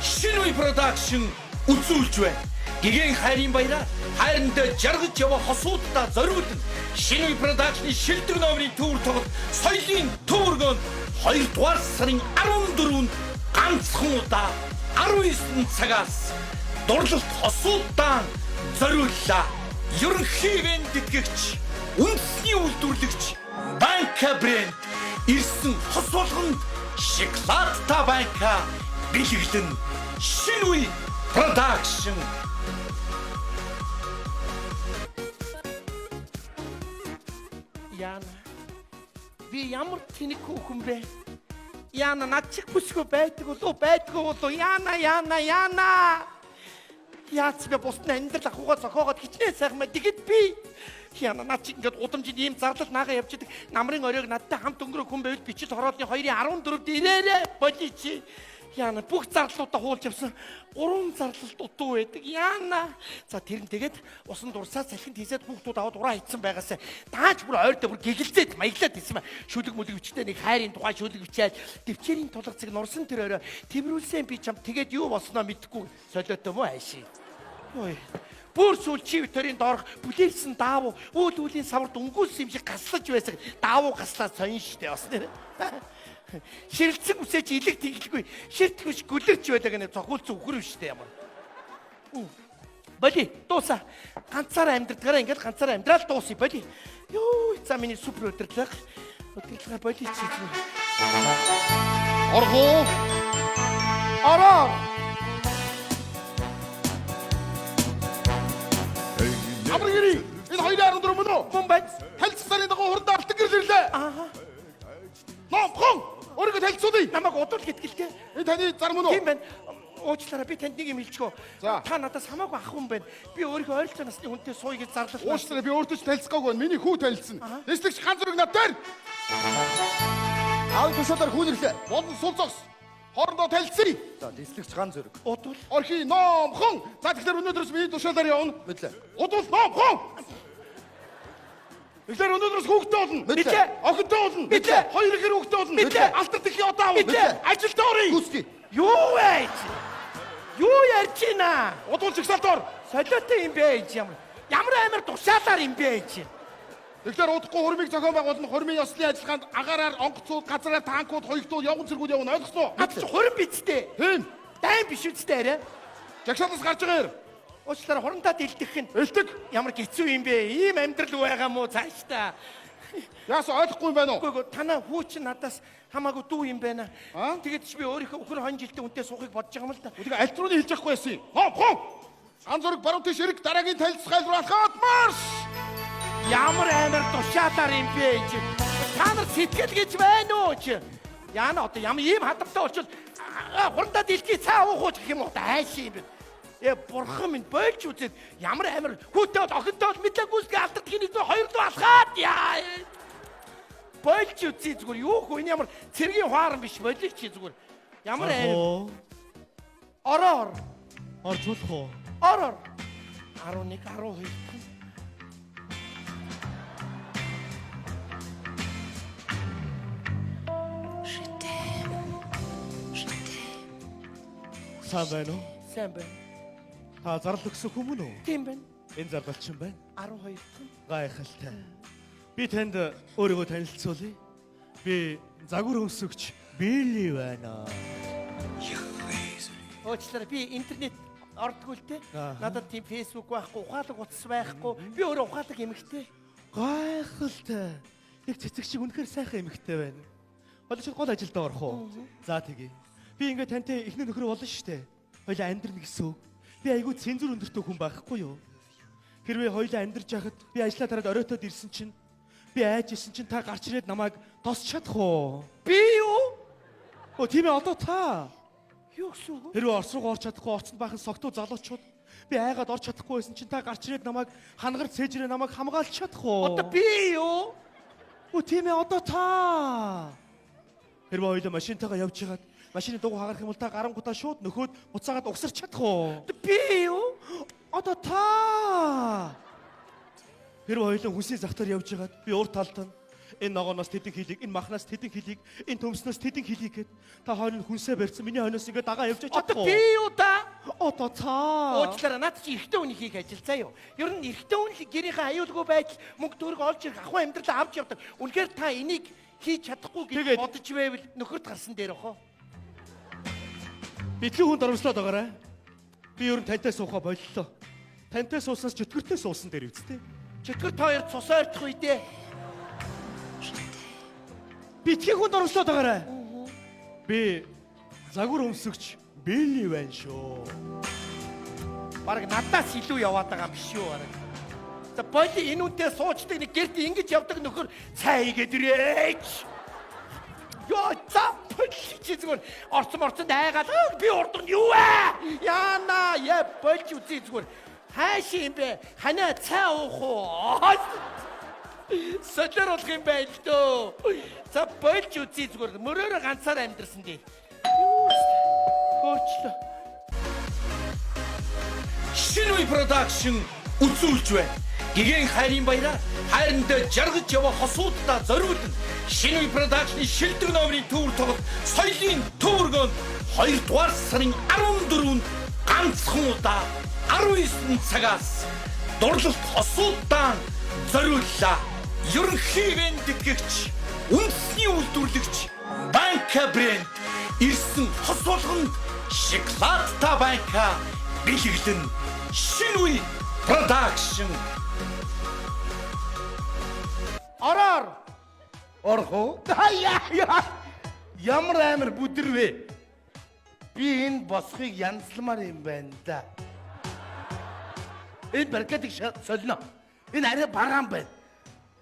Шинэ үе production үзүүлж байна. Гэгэн хайрын баяраар хайранд жаргаж яваа хосуудаа зориулан Шинэ үе production-ы шилдэг номерын төвөр тоглолт соёлын төв өргөөнд 2 дугаар сарын 14-нд ганцхан удаа 19 цагаас дурлалт хосуудаа зориуллаа. Ерөнхий ивент тэтгэгч, үндэсний үйлдвэрлэгч Банка брэнд ирсэн хос болгонд шоколадтай банка бэлэглэн. Шинэ үе production. Яна. Би ямар тэнэг хүүхэн бэ? Яна над чих бүсгүй байдаг болов байдгүй болов? Яна, Яна, Яна. Яац би бусдын амьдрал ахуйгаа зохиогоод хичнээн сайхан бай. Тэгэд би Яна над чиг ингээд гудамжинд ийм зарлал наага явж идэг. Намрын оройг надтай хамт өнгөрөх хүн байвал бичил хороолны 2-ын 14-д ирээрээ болий чи. Яна бүх зарлалуудаа хуулж явсан. 3 зарлалт дутуу байдаг. Яна. За тэр нь тэгээд усан дурсаа салхинд хийсээд хүүхдүүд аваад ураа хийцэн байгаасаа. Дааж бүр ойртой бүр гэгэлзээд маяглаад исэн ба. Шүлэг мүлэг бичтэй нэг хайрын тухай шүлэг бичээд төвчээрийн тулгацыг нурсан тэр орой тэрвэрлсэн би чам тэгээд юу болсноо мэдэхгүй солиотой мó айши. Ой. Бүр сүүл чи витэрийн доорх бүлээлсэн даав үйл үлийн саварт өнгөөсөн юм шиг гаслаж байсан. Даав гаслаа сонь штэ бас нэр. Ширэлцэн үсэж илэг тэглэгүй. Ширт хүч гүлэрч байлаа гэнэ зохиулсан үхэр штэ ямар. Боли дууса. Ганцаараа амьдрдгаараа ингээд ганцаараа амьдрал дуусъя боли. Йоо за миний супер удирдлага. Удирдлага боли чи зүгээр. Оргуу. Ороо. Амар гэрээ. Энэ 2-14 мөн үү? Мөн байна. Танилцах сарын дагуу хурдан алтан гэрэл ирлээ. Аа. Номхон. Өөрийгөө танилцуулъя. Намайг удуул гэтгэлтэй. Энэ таны зар мөн үү? Тийм байна. Уучлаарай би танд нэг юм хэлчихв. За. Та надаас хамаагүй ах хүн байна. Би өөрийнхөө ойролцоо насны хүнтэй сууя гэж зарлал. Уучлаарай би өөртөө ч танилцах гаагүй байна. Миний хүү танилцсан. Дэслэгч ганц зүрэг над дээр. Аав тушаалаар хүүн ирлээ. Болон сул зогс. Хоорондоо танилцъя. За, дэслэгч ган зүрэг. Удуул. Орхи номхон. За тэгэхээр өнөөдрөөс миний тушаалаар явна. Мэдлээ. Удуул номхон. Тэгэхээр өнөөдрөөс хүүхдтэй болно. Мэдлээ. Охинтой болно. Мэдлээ. Хоёр ихэр хүүхдтэй болно. Мэдлээ. Алтар дэлхийн одоо авах. Мэдлээ. Ажилд оръё. Гүсгий. Юу вэ? Юу ярьж байна? Удуул жигсаалд ор. Солиотой юм бэ чи ямар? Ямар амар тушаалаар юм бэ чи? Тэгэхээр удахгүй хурмыг зохион байгуулна. Хурмын ёслолын ажиллагаанд агаараар онгоцууд, газраар танкууд, хоёрдууд, явган цэргүүд явна. Ойлгосноо? Над чи хурим бидтэй. Тийм. Дайн биш үстэй арай. Жагсаалаас гарч байгаа юм. Уучлаарай хурандаа дэлдэх нь Элтэг. ямар хэцүү юм бэ? Ийм амьдрал байгаа мó цаашдаа. Яасан ойлгохгүй юм байна уу? Үгүй ээ, танаа хүү чинь надаас хамаагүй дүү юм байна. Аа? Тэгээд чи би өөрийнхөө өхөр хон жилтэй үнтэй суухыг бодож байгаа юм л да. Тэгээ аль түрүүний хэлж явахгүй байсан юм. Хоо хоо. Ганц зураг баруун тийш эрг дараагийн танилцах айл руу алхаад марш. Ямар амар тушаалаар юм бэ чи? Та нар сэтгэл гэж байна уу чи? Яна одоо ямар ийм хадамтай болчвол хурандаа дэлхий цаа уух уу гэх юм уу? Айши юм бэ. Э бурхан минь болж үзээд ямар амар хүүтэй бол охинтой бол мэдлээ гүйцэтгэх алдагдах нэг зүй хоёр дуу алхаад яа. Болж үзье зүгээр юу хөө энэ ямар цэргийн хуаран биш болиг чи зүгээр. Ямар амар ороо ор Орж болох уу? ор ор 11 12 Сайн байна уу? Сайн байна. Та зарлал өгсөн хүмүүн үү? Тийм байна. Энэ зарлалчин байна. 12 Гайхалтай. Би танд өөрийгөө танилцуулъя. Би загвар өмсөгч Билли байна. Уучлаарай би интернет ордгоо л те. Ааха. Надад тийм Facebook байхгүй, ухаалаг утас байхгүй. Би өөрөө ухаалаг эмэгтэй. Гайхалтай. Яг цэцэг шиг үнэхээр сайхан эмэгтэй байна. Одоо чи гол ажилдаа орох уу? За тэгье. Би ингээ тантай эхнэр нөхөр болно шүү дээ. Хоёлаа амьдрна гэсэн үг. Би айгүй цензуур өндөртэй хүн байхгүй юу? Хэрвээ хоёлаа амьдарч байхад би ажлаа тараад оройтоод ирсэн чинь би айж исэн чинь та гарч ирээд намайг тосч чадах уу? Би юу? Оо тийм ээ одоо та. Юу гэсэн үг вэ? Хэрвээ Орос руу орч чадахгүй оцонд баахан согтуу залуучууд би айгаад орч чадахгүй байсан чинь та гарч ирээд намайг хангар цээжрээ намайг хамгаалж чадах уу? Одоо би юу? Өө тийм ээ одоо та. Хэрвээ хоёлоо машинтайгаа явж байгаад машины дугуй хагарах юм бол та гарангуудаа шууд нөхөөд буцаагаад угсарч чадах уу? Одоо би юу? Одоо та. Хэрвээ хоёлоо хүнсний захтаар явж байгаад би урд талд нь Энэ ногооноос тэдэн хилийг, энэ махнаас тэдэн хилийг, энэ төмснөөс тэдэн хилийг гэд та хойно хүнсээ барьсан. Миний хойноос ингэ дагаа явж Одоо чадахгүй. би юу да? Одоо цаа. Уучлаарай, наад чи эрэгтэй хүний хийх ажил заа юу. Ер нь эрэгтэй хүн л гэрийнхээ аюулгүй байдал мөнгө төгрөг олж ирэх ахуй амьдралаа авч явдаг. Үнэхээр та энийг хийж чадахгүй гэж Тэгээд- бодож байвал нөхөрт гарсан дээр охоо. Битгий хүн дормслоод байгаарай. Би ер нь тантай суухаа боллоо. Тантай сууснаас чөтгөртэй суусан дээр үсттэй. Чөтгөр та хоёр цус ойртох үедээ Битгий хүн дормслоод байгаарай. Би загвар өмсөгч Билли байна шүү. Бараг надаас илүү яваад байгаа юм биш үү бараг. За боли энэ үнтэй суучдаг нэг гэрт ингэж явдаг нөхөр цай хийгээд ирээч. Йоо за боли чи зүгээр орцсон орцонд айгаал "Өө, би урд нь юу вэ? Яна я болж үзье зүгээр. Хааш юм бэ? Ханаа цай уух уу? Солиор болох юм байл дөө. За болж үзье зүгээр. Мөрөөрөө ганцаар амьдрсан дээ. Юу хөөрчлөө. Шинэ үе production үзүүлж байна. Гэгэн хайрын баяраар хайрандаа жаргаж яваа хосуудаа зориулна. Шинэ үе production-ы шилдэг номерын төвөр тоглолт соёлын төвөргөөнд 2 дугаар сарын 14-нд ганцхан удаа 19 цагаас дурлалт хосуудаа зориуллаа. Ерөнхий ивент тэтгэгч, үндэсний үйлдвэрлэгч Банка брэнд ирсэн хос болгонд шоколадтай банка бэлэглэн. Шинэ үе production. Ороор. Орох уу? Яа. Ямар амар бүдэр вэ? Би энэ босхийг янзламар юм байна да. Энэ баркетыг солино. Энэ арай бараан байна.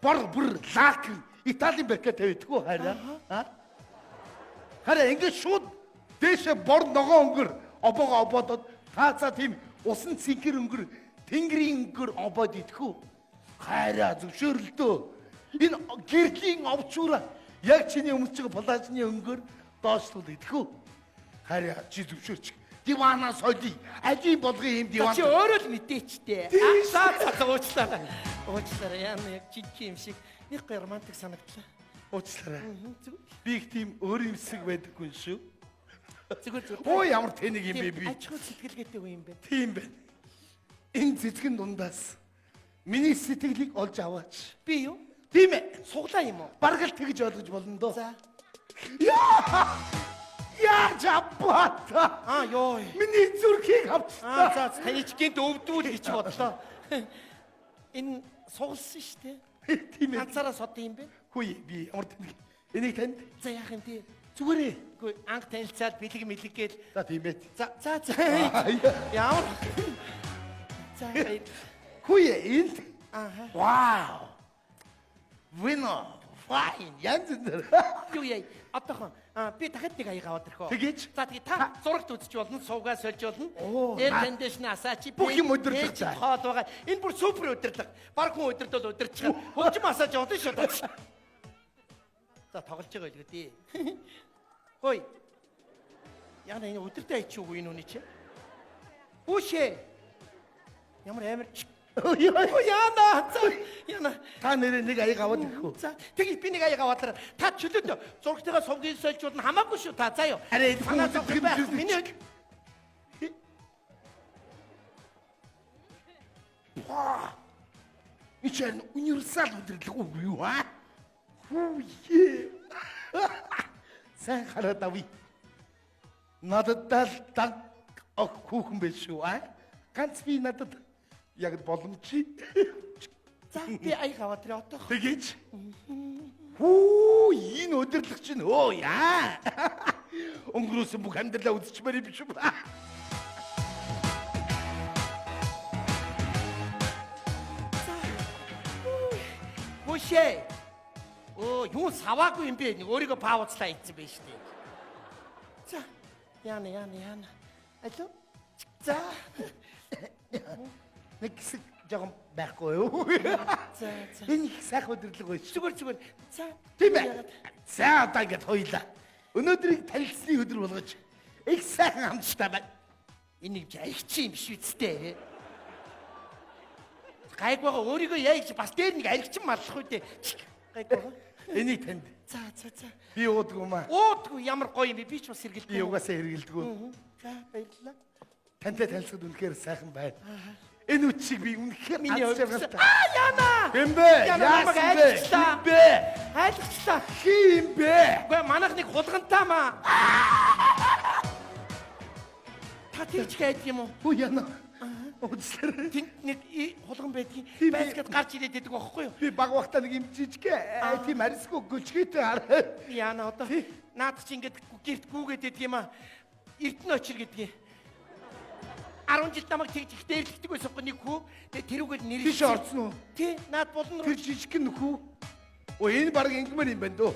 Бор бүр лак Италийн баркет тавьдаггүй хараа. А? Хараа ингээд шууд дээшээ бор ногоон өнгөр обоогоо обоодод таацаа тийм усан цэнхэр өнгөр тэнгэрийн өнгөр обоод идэхүү. Хайраа зөвшөөрлөлтөө. Энэ гэрлийн овчуура яг чиний өмсөж байгаа плажны өнгөр доошлол идэхүү. Хайраа чи зөвшөөрч. Дивана соли алийн болгон юм За диван. чи өөрөө л мэдээч дээ. За за за уучлаарай. Уучлаарай. Яна яг жинхэнэ юм шиг нэг гоё романтик санагдлаа. Уучлаарай. Зүгээр Би их тийм өөр юмсэг байдаггүй шүү. зүгээр зүгээр. Өө ямар тэнэг юм бэ би. Аж ахуй сэтгэлгээтэй үе юм бэ. Тийм байна. Энэ цэцгэн дундаас миний сэтгэлийг олж аваач. Би юу? Тийм ээ. Суглаа юм уу? Бараг л тэгж ойлгож болно доо. За. Яа! Яаж авбата? Аа ёо. Миний зүрхийг Аа авчихлаа. за за, таны ч гинт өвдүүл гэж бодлоо. Энэ сугалсан шүү дээ. Тийм ээ. Ганцаараа сод юм бэ? Хүй би ямар тэнэг. Энийг танд За яах юм бэ? зүгээрээ. Үгүй анх танилцаад бэлэг мэлэг гээл. За тийм ээ. За за за. Аа, Ямар. За баяр. Хүй энд. Ааха. Вау. Вино. Fine. Янз бүр. Юу яа? Одоохоо би дахиад нэг аяга аваад ирэх үү? Тэгээч. За тэгээ та зурагт үзэж болно, сувгаа сольж болно. Оо, Air наа- condition асаач. Бүх юм удирдлага цаа. Хоол байгаа. Энэ бүр супер удирдлага. Бараг хүн удирдвал удирдчих. Хөгжим асааж явуулна шүү дээ. За тоглож байгаа илгээ дээ. Хөөе. Яна энэ удирдах айч юу энэ үний чи? Хүүшээ. Ямар амар. Ой яна. За яна. Та нэрээ нэг аяг аваад ирэх үү? За тэгвэл би нэг аяга аваад та чөлөөт зурагтайгаа сувгийн сольж болно хамаагүй шүү та заа юу. Арай энэ хүн Санаа удирдах зовх юм байх. биш үү? Миний хувьд Ваа. Энэ чинь универсал удирдлага үг юу аа? Хүүе. Сайн хараад авъя. Надад л даг ох хүүхэн биш шүү аа? Ганц би надад яг боломжий. За би аяга аваад ирээ одоох. Тэгээч. Хүү энэ удирдлага чинь өө яа. Өнгөрөөсөн бүх амьдралаа үзчихмээр юм биш үү? Хүүшээ. Өө юу саваагүй юм бэ? Нэг өөрийгөө паузлаа ийцэн байж тээ. За яна яна яна. Алло. За Нэг хэсэг жоохон байхгүй юу? за за. Энэ их сайхан удирдлага байж. Зүгээр зүгээр. За. Тийм ээ. За одоо ингэж хоёлаа. Өнөөдрийг танилцсны өдөр болгож их сайхан амттай байна. Энэ нэг аригч юм биш үсттэй. Гайг байгаа өөрийгөө яа гэж бас дээр нэг аригчин маллах үү дээ. Гайг байгаа. Энийг танд. За за за. Би уудгүй маа. Уудгүй ямар гоё юм бэ? Би ч бас хэргэлдэг. Би угаасаа хэргэлдэггүй. За баярлалаа. Тантай танилцахад үнэхээр сайхан байна. Энэ үчиг би үнэхээр Миний аз хувьд. жаргалтай. Аа яна. Хэн бэ? Яна намайг Яасан бэ? айлчлаа. Хэн бэ? Айлчлаа. Хин юм бэ? Үгүй манайх нэг хулгантаа маа. Та тэр ч хайд юм уу? Хүү яна. Уучлаарай. Тэнд нэг хулган байдгийг Тийм би- байцгаад гарч ирээд байдаг байхгүй юу? Би баг багтаа нэг юм жижигхэн тийм арьсгүй гөлчгийтэй хараа. Яна одоо наад чи ингээд гэрт гүүгээд байдаг юм аа. Эрдэнэ очир гэдгийг. 10 жил намайг тэгж их дээрлэгдэг байсан байхгүй нэг хүү. Тэгээ тэрүүгээр нэр Тийш орцсон уу? Тий, наад булан руу Тэр жижигхэн нөхөө. Өө энэ баг ингэмэр юм байна дөө.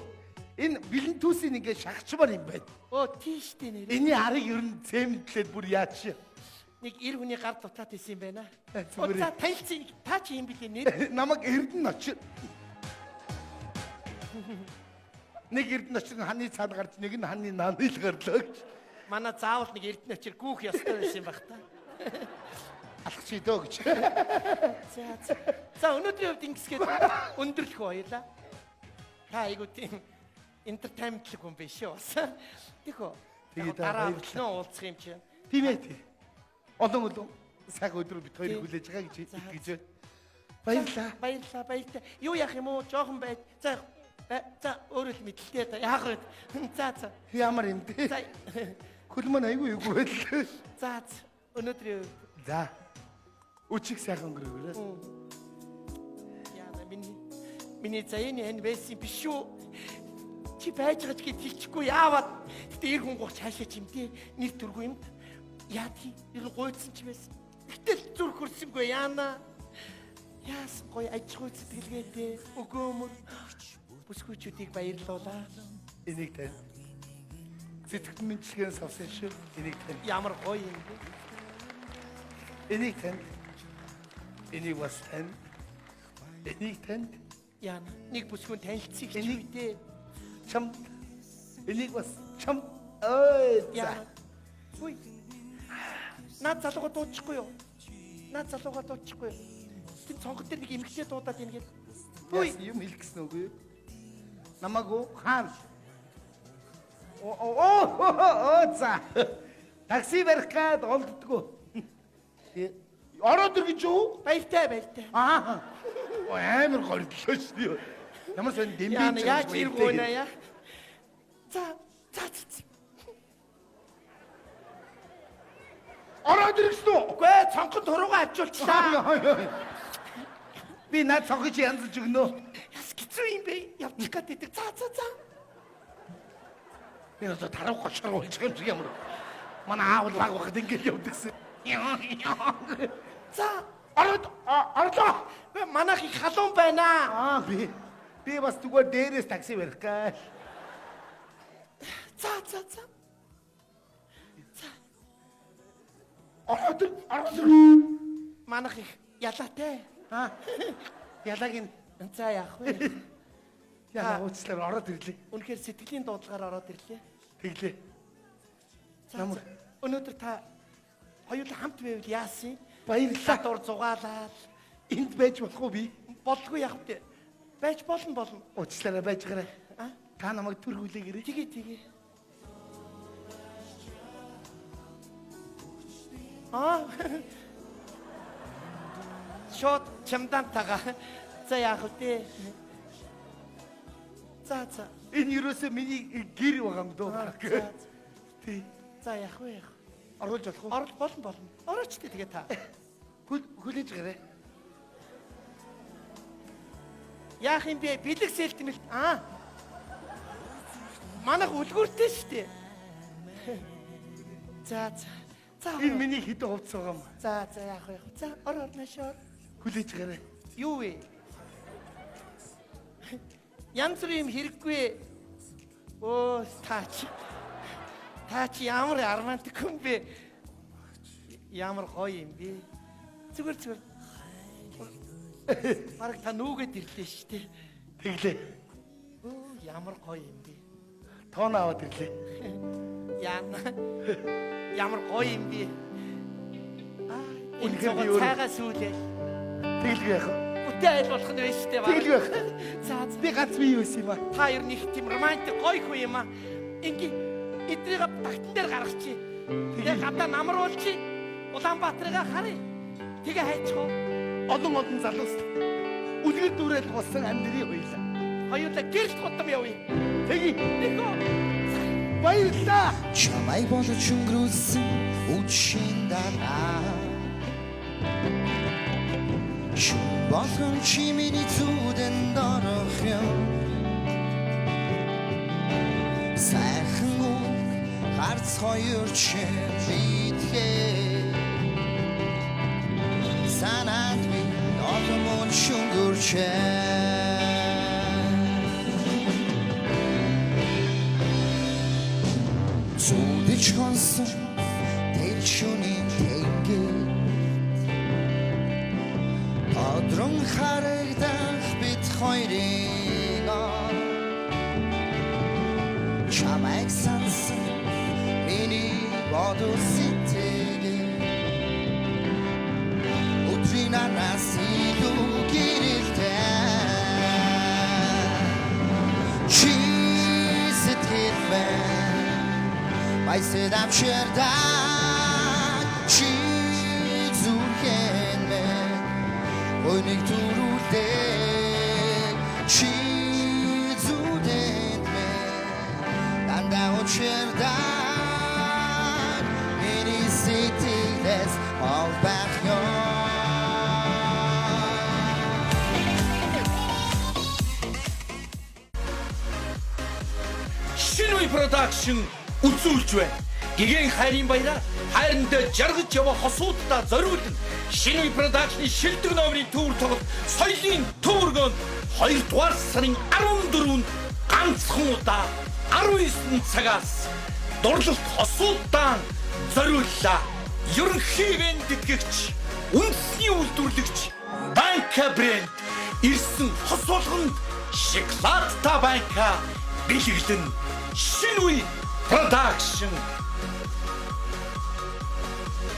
Энэ бэлэн түүсийн ингээд шахачмаар юм байна. Өө тийш дээ нэр. Энийн арыг ер нь цемэнтлээд бүр яач. Нэг эр хүний гар дутаад исэн юм байна. Зүгээр. За танилцъя. Та чи юм бэлээ нэр? Намайг Эрдэнэ очир. Нэг Эрдэнэ очир нь ханы цаана гарч нэг нь ханы нааны л гарлаа гэж. Манай заавал нэг Эрдэнэ очир гүүх ёстой байсан юм баг та. Алхах чи дөө гэж. За за. За өнөөдрийн хувьд ингэсгээд өндөрлөх баялаа. Та айгуу тийм entertainment хүн биш үү бас. Тийх үү? Тэгээ Яг дараа баярлалаа. өчнөө уулзах юм чи. Тийм ээ тий. Олон олон сайхан өдрөө бит хоёрыг Тийм. хүлээж байгаа гэж За. итгэж байна. Баярлалаа. Баярлалаа, баярлалаа. Юу яах юм уу? Жохон байд. За за өөрөө л мэдлээ та. Яах вэ? За за. Ямар юм бэ? За Хөл маань айгүй юугүй байлаа. за за. Өнөөдрийн хувьд За. Өчиг сайхан өнгөрөөрэй. Яна миний заяаны хань байсан юм биш үү? Чи байж байгаа ч гэж хэлчихгүй яаваад. Гэтэ эр хүн гох цаашаа ч юм тий. Нэр төргүй юмд. Яа тий. Ер нь гуйдсан ч байсан. Гэтэл зүрх хөрсөнгүй яана. Яасан гоё аж ахуй сэтгэлгээтэй өгөөмөр бүсгүйчүүдийг баярлуулаа. Энийг тань. Сэтгэл мэндчилгээнээс авсан шүү. Энийг тань. Ямар гоё юм бэ? Энийг тань. Энийг бас тань. Энийг танд. Яана нэг бүсгүйн танилцъя гэж Энийг- үү дээ. Чам. Энийг бас чам. Ой за. Яана. Үгүй. Наад залууга дуудчихгүй юу? Наад залууга дуудчихгүй юу? Тэр цонх дээр нэг эмэгтэй дуудаад ийн гэл. Үгүй. Яасан юм хэлэх гэсэн үг юу? Намайг уу хаан. О о о за. Такси барих гад олддгоо. Ороод ир гэж юу? Баяртай баяртай. Аа. О амар гордлоо шүү дээ. Ямар сонь дэмбий Яана яаж иргүүнэ яа? За за за. Ороод ир гэсэн үү? Үгүй ээ цонхонд хуруугаа авчуулчлаа. Би над цонхож янзлж өгнө. Яс хэцүү юм бэ? Явчих гээд идэг. За за за. Би одоо тарав гошроо болж байгаа юм шиг ямар. Манай аав баг багт ингэж явдагсэн. За Ороод орлоо. Бэ манайх их халуун байна. Аа би бас зүгээр дээрээс такси барих гээл. За за за. Ороод ир, ороод ир. Манайх их ялаатай. Аа. Ялагийн За яах вэ? яа уучлаарай ороод ирлээ. Үнэхээр сэтгэлийн дуудлагаар ороод ирлээ. Тэглээ. За, Намайг- за. Өнөөдөр та хоёулаа хамт байвал яасан? Баярлалаа. Дур зугаалаад Энд байж болох уу би? болдгүй яах вэ? Байж болно болно. Уучлаарай байж гараа. А? Та намайг төр хүлээгээрэй. Тэгээ тэгээ. Аа. Шот чамдантага. За яах вэ? За за. Энэ ерөөсөө миний гэр байгаа юм дөө. За за. Тий. За яах вэ? Яах вэ? Оруулж болох уу? Орол болно болно. Орооч тээ тэгээ та. Хүлээж гараа. Яах юм бэ? Бэлэг сэлтмэлт. Аа. Манайх үлгүүртэй шүү дээ. За за. За. Энэ миний хэдэн хувцас байгаа юм. За за яах вэ? яах вэ? За ор ор нааш ор. Хүлээж гараа. Юу вэ? Янз бүрийн юм хэрэггүй. Өө та чи. Та чи ямар романтик хүн бэ? Ямар гоё юм бэ? Зүгээр зүгээр. Бараг та нүүгээд ирлээ шүү дээ. Тэглээ. Өө ямар гоё юм бэ? Тоон аваад ирлээ. Яна. Ямар гоё юм бэ? Аа, Үнэхээр үнэхээр би өөрөө- цайгаа сүүлээ. Тэглээ яах вэ? Гэрэлтэй айл болох нь байна шүү дээ. Тэгэл байх. За за. Би ганц бие юу юм аа. Та ер нь их тийм романтик гоё хүн юм аа. Ингээ эдрийг тагтан дээр гаргачих. Тэгээ гадаа намруулчих. Улаанбаатарыг харъя. Тэгээ хайчих уу. Олон олон залуус үлгэр дуурайл болсон амьдрын хоёлаа. Хоёулаа гэрэлт гудам явъя. Тэгье. Нөхөө. Баярлалаа. Чамайг болж өнгөрүүлсэн үдшийн дараа Шүн болгон чи миний зүудэнд орох юм. Сайхан үг гарц хоёр чинь бидхээ. Санаанд минь олон мөн шүнгөрчээ. Зүудэж хонсон тэр шөнийн тэнгэр Тодрон харагдах бид хоёрын ор. Чамайг сансан миний бодол сэтгэл. Өдрийн араас илүү гэрэлтэй. Чи сэтгэл мэн баясад авчирдаг. Чи зүрхэн мэн гойныг төрүүлдэг. Чи зүудэнд мэн дандаа учирдаг. Миний сэтгэлээс ол байх юм. Шинэ үе production үзүүлж байна. Гэгэн хайрын баяраар хайрандаа жаргаж яваа хосуудаа зориулна. Шинэ үе production-ы шилдэг номерын төвөр тоглолт соёлын төв өргөөнд 2 дугаар сарын 14-нд ганцхан удаа 19 цагаас дурлалт хосуудаа зориуллаа. Ерөнхий ивээн тэтгэгч, үндэсний үйлдвэрлэгч Банка брэнд ирсэн хос болгонд шоколадтай банка бэлэглэн. Шинэ үе production.